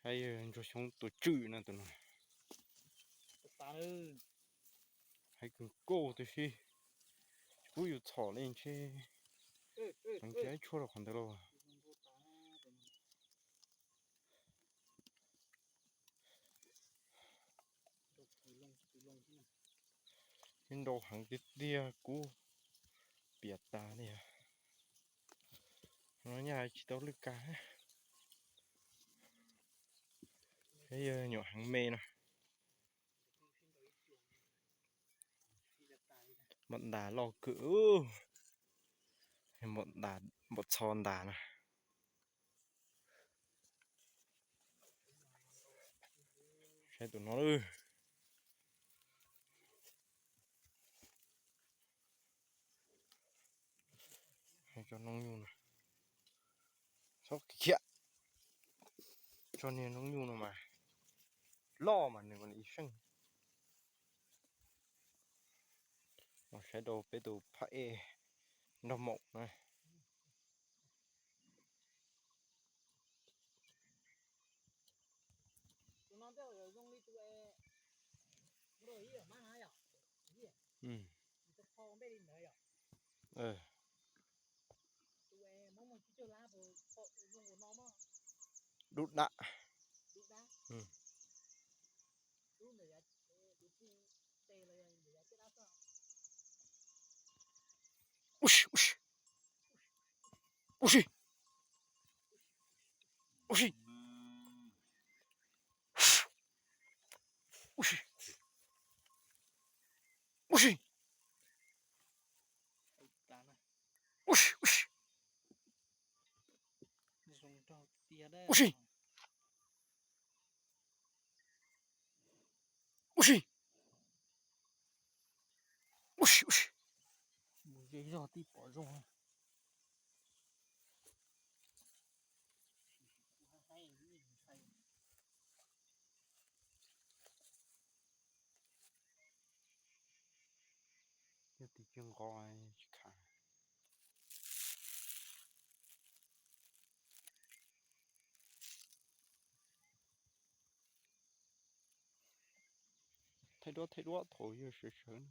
Saib yawg ntsuag xyoob tus tswm na tus no. Hais kawg nkaus tiam sis tsis pub yus txhom li ntshe, ntshe tshuaj rau qhov ntawd lauj. Nrau heev tiag tiag, kub piam tas li. No nyaj tsis tau lwj kag. Yog nyuam heev me no. Npom ntas loj kawg, npom txho ntas na. Saib tus no lawm. Cov noob nyuj no, txhob khiav. Tso niag noob nyuj no mas loj mas nws mas ib seej. Saib rau peb tus phab ej nrog maum na. Dub dab. Ua si, ua si, ua si, ua si, ua si, ua si, ua si, ua si, ua si, ua si, ua si. Mus ze zog tib pom zoo. Yog tim tsis nqos tsis khav. Thaij duab thaij duab thaum yog sawv sawv.